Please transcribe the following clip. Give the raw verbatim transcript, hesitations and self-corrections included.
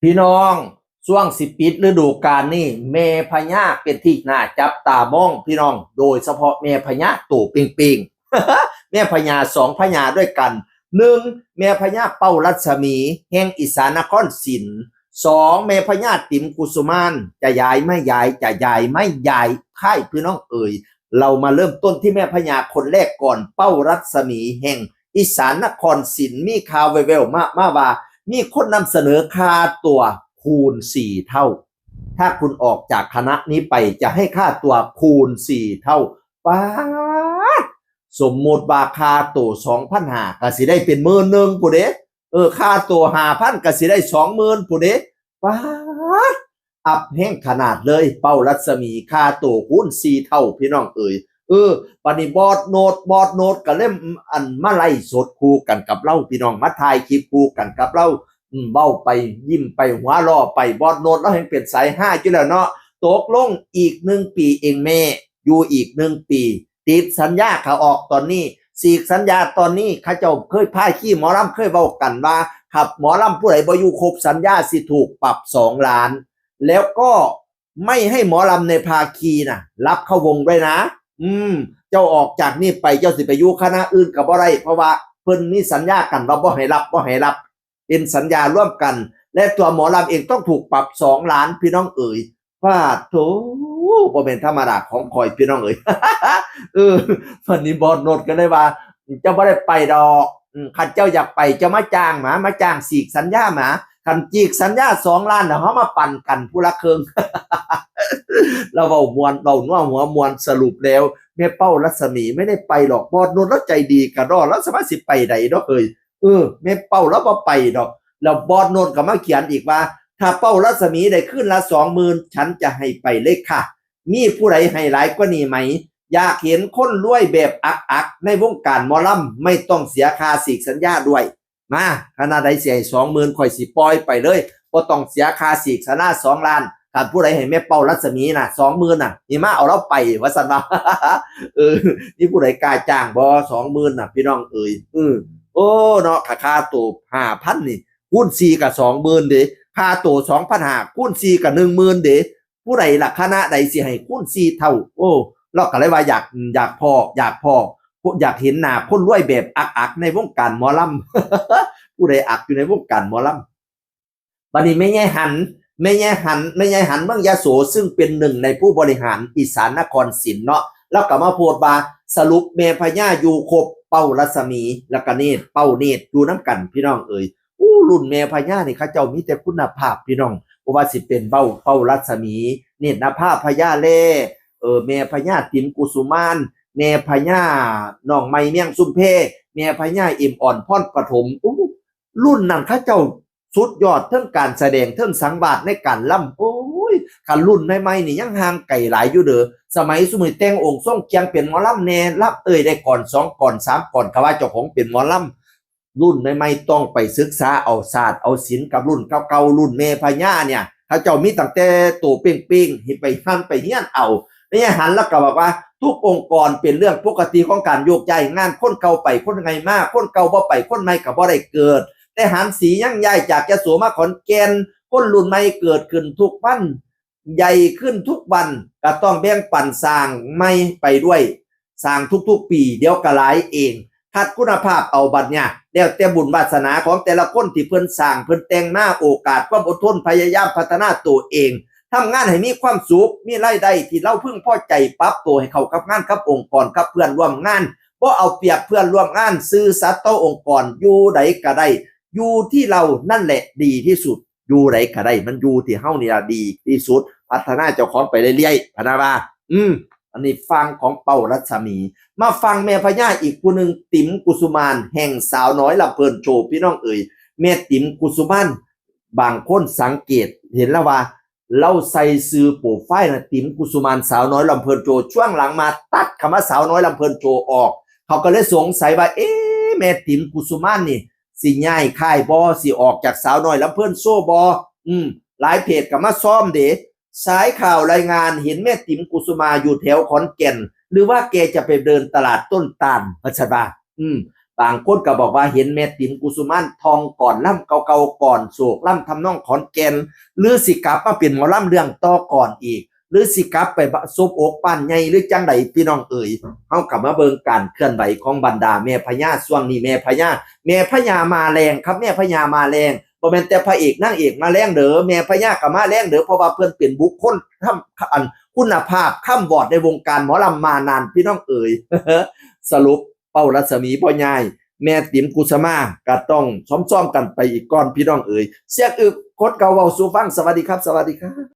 พี่น้อง ช่วงสิปิดฤดูกาลนี่ แม่พญาเป็นที่น่าจับตามองพี่น้อง โดยเฉพาะแม่พญาโตเป่งๆ แม่พญาสองพญาด้วยกัน หนึ่ง แม่พญาเป้ารัศมี แห่งอีสานนครศิลป์ สอง แม่พญาติ๋มกุสุมาน จะย้ายไม่ย้าย จะย้ายไม่ย้าย ค่ายพี่น้องเอ๋ย เรามาเริ่มต้นที่แม่พญาคนแรกก่อน เป้ารัศมี แห่งอีสานนครศิลป์ มีข่าวแว่วๆมามาว่า มีคนนำเสนอค่าตั๋วคูณสี่เท่า ถ้าคุณออกจากคณะนี้ไปจะให้ค่าตั๋วคูณสี่เท่า ป๊าด สมมุติว่าค่าตั๋วสองพันห้า ก็สิได้เป็นหมื่นหนึ่งพุ้นเด้ เออ ค่าตั๋วห้าพัน ก็สิได้สองหมื่นพุ้นเด้ ป๊าด อัพแฮงขนาดเลย เป้ารัศมี ค่าตั๋วคูณสี่เท่าพี่น้องเอ๋ย เออ บัดนี้บอสโนด บอสโนดก็เลย อัน มาไลฟ์สดคู่กันกับเราพี่น้อง มาถ่ายคลิปคู่กันกับเรา อืม เว้าไปยิ้มไปหัวเราะไป บอสโนดลาวแฮ่งเป็นสายฮาอยู่แล้วเนาะ ตกลงอีกหนึ่งปีเองแม่ อยู่อีกหนึ่งปี ติดสัญญาขาออกตอนนี้ ฉีกสัญญาตอนนี้ เขาเจ้าเคยพาขี้หมอลำเคยเว้ากันว่า ครับ หมอลำผู้ใดบ่อยู่ครบสัญญาสิถูกปรับสองล้าน แล้วก็ไม่ให้หมอลำในภาคีน่ะ รับเข้าวงด้วยนะ อืม เจ้าออกจากนี่ไป เจ้าสิไปอยู่คณะอื่นก็บ่ได้ เพราะว่าเพิ่นมีสัญญากันว่าบ่ให้รับ บ่ให้รับ เป็นสัญญาร่วมกัน และตัวหมอลำเองต้องถูกปรับสองล้านพี่น้องเอ๋ย ว่าโถ บ่แม่นธรรมดาของข่อยพี่น้องเอ๋ย เออ วันนี้บอสโนดก็เลยว่า เจ้าบ่ได้ไปดอก อืม คันเจ้าอยากไป เจ้ามาจ้างหมา มาจ้างฉีกสัญญาหมา คันฉีกสัญญาสองล้านแล้วเฮามาปั่นกันผู้ละครึ่ง แล้วเว้าม่วน เว้านัวหัวม่วน สรุปแล้ว แม่เป้ารัศมีไม่ได้ไปหรอก บอสโนดลาวใจดีกะดอ ลาวสามารถสิไปได้ดอกเอ้ย เออ แม่เป้าลาวบ่ไปดอก แล้วบอสโนดก็มาเขียนอีกว่า ถ้าเป้ารัศมีได้คืนละสองหมื่น ฉันจะให้ไปเลยค่ะ มีผู้ใดให้หลายกว่านี้ไหม อยากเห็นคนรวยแบบอักๆ ในวงการหมอลำ ไม่ต้องเสียค่าฉีกสัญญาด้วย มา คณะใดสิให้สองหมื่น ข่อยสิปล่อยไปเลย บ่ต้องเสียค่าฉีกสัญญาสองล้าน ถ้าผู้ใดให้แม่เป้ารัศมีน่ะ สองหมื่นน่ะ นี่มาเอาลาวไป ว่าซั่นว่า เออ มีผู้ใดกล้าจ้างบ่ สองหมื่นน่ะ พี่น้องเอ๋ย เออ โอ้ เนาะ ค่า ค่าตั๋วห้าพันนี่ คูณสี่ก็สองหมื่นเด้ ค่าตั๋วสองพันห้า คูณสี่ก็หนึ่งหมื่นเด้ ผู้ใดล่ะ คณะใดสิให้คูณสี่เท่า โอ้ ลาวก็เลยว่าอยาก อยากพ้อ อยากพ้อ อยากเห็นหน้าคนรวยแบบอักๆ ในวงการหมอลำ ผู้ใดอักอยู่ในวงการหมอลำ บัดนี้แม่ยายหัน แม่ยายหัน แม่ยายหันเมืองยโส ซึ่งเป็นหนึ่งในผู้บริหารอีสานนครศิลป์เนาะ ลาวก็มาโพสต์ว่า สรุปแม่พญาอยู่ครบ เป้ารัศมี แล้วก็เนตร เป้าเนตร อยู่นำกันพี่น้องเอ๋ย อู้ รุ่นแม่พญานี่เขาเจ้ามีแต่คุณภาพพี่น้อง บ่ว่าสิเป็นเป้า เป้ารัศมี เนตรนภาพญาแล เออ แม่พญาติ๋มกุสุมาน แม่พญาน้องใหม่เมียงชุมแพ แม่พญาเอ็มอ่อนพรปฐม อู้ รุ่นนั้นเขาเจ้าสุดยอดเทิงการแสดงเทิงสังวาสในการลำ โอ้ย คันรุ่นใหม่ๆนี่ยังห่างไกลหลายอยู่เด้อ สมัยซุมื้อแต่งองค์ทรงเครื่องเป็นหมอลำแน่ ลำเอ่ยได้กลอนสองกลอนสามกลอน ก็ว่าเจ้าของเป็นหมอลำ รุ่นใหม่ๆต้องไปศึกษาเอาศาสตร์เอาศิลป์กับรุ่นเก่าๆ รุ่นแม่พญาเนี่ย เขาเจ้ามีตั้งแต่โตเป่งๆ ให้ไปหันไปเฮียนเอา แม่ยายหันลาวก็บอกว่าทุกองค์กรเป็นเรื่องปกติของการโยกย้ายงาน คนเก่าไปคนใหม่มา คนเก่าบ่ไปคนใหม่ก็บ่ได้เกิด แต่หันศรียังย้ายจากยโสมาขอนแก่น คนรุ่นใหม่เกิดขึ้นทุกวัน ใหญ่ขึ้นทุกวัน ก็ต้องแบ่งปันสร้างใหม่ไปด้วย สร้างทุกๆปี เดี๋ยวก็หลายเอง คัดคุณภาพเอาบัดเนี่ย แล้วแต่บุญวาสนาของแต่ละคนที่เพิ่นสร้าง เพิ่นแต่งมา โอกาส ความอดทน พยายามพัฒนาตัวเอง ทำงานให้มีความสุข มีรายได้ที่ลาวพึงพอใจ ปรับตัวให้เข้ากับงานกับองค์กรกับเพื่อนร่วมงาน บ่เอาเปรียบเพื่อนร่วมงาน ซื่อสัตย์ต่อองค์กร อยู่ใดก็ได้ อยู่ที่เรานั่นแหละดีที่สุด อยู่ใดก็ได้ มันอยู่ที่เฮานี่ล่ะดีที่สุด พัฒนาเจ้าของไปเรื่อยๆ พะนะว่า อืม อันนี้ฟังของเป้ารัศมี มาฟังแม่พญาอีกผู้หนึ่ง ติ๋มกุสุมาน แห่งสาวน้อยลำเพลินโชว์ พี่น้องเอ๋ย แม่ติ๋มกุสุมาน บางคนสังเกตเห็นแล้วว่า ลาวใส่ชื่อโปรไฟล์นะ ติ๋มกุสุมาน สาวน้อยลำเพลินโชว์ ช่วงหลังมาตัดคำว่าสาวน้อยลำเพลินโชว์ออก เขาก็เลยสงสัยว่า เอ๊ะ แม่ติ๋มกุสุมานนี่ สิย้ายค่ายบ่ สิออกจากสาวน้อยลำเพลินโชว์บ่ อืม หลายเพจก็มาซ้อมเด้ สายข่าวรายงานเห็นแม่ติ๋มกุสุมาอยู่แถวขอนแก่น หรือว่าแกจะไปเดินตลาดต้นตาล ว่าซั่นว่า อืม บางคนก็บอกว่าเห็นแม่ติ๋มกุสุมานทองก่อน ลำเก่าๆก่อน โศกลำทำนองขอนแก่น หรือสิกลับมาเป็นหมอลำเรื่องต่อก่อนอีก หรือสิกลับไปซบอกบ้านใหญ่หรือจังใด พี่น้องเอ๋ย เฮากลับมาเบิ่งการเคลื่อนไหวของบรรดาแม่พญาช่วงนี้ แม่พญา แม่พญามาแรงครับ แม่พญามาแรง บ่แม่นแต่พระเอกนางเอกมาแรงเด้อ แม่พญาก็มาแรงเด้อ เพราะว่าเพิ่นเป็นบุคคลทำอันคุณภาพค้ำวอดในวงการหมอลำมานาน พี่น้องเอ๋ย สรุปเป้ารัศมีบ่ย้าย แม่ติ๋มกุสมาก็ต้องซ้อมๆกันไปอีกก่อน พี่น้องเอ๋ย เสียงอึบคนเก่าเว้าสู่ฟัง สวัสดีครับ สวัสดีครับ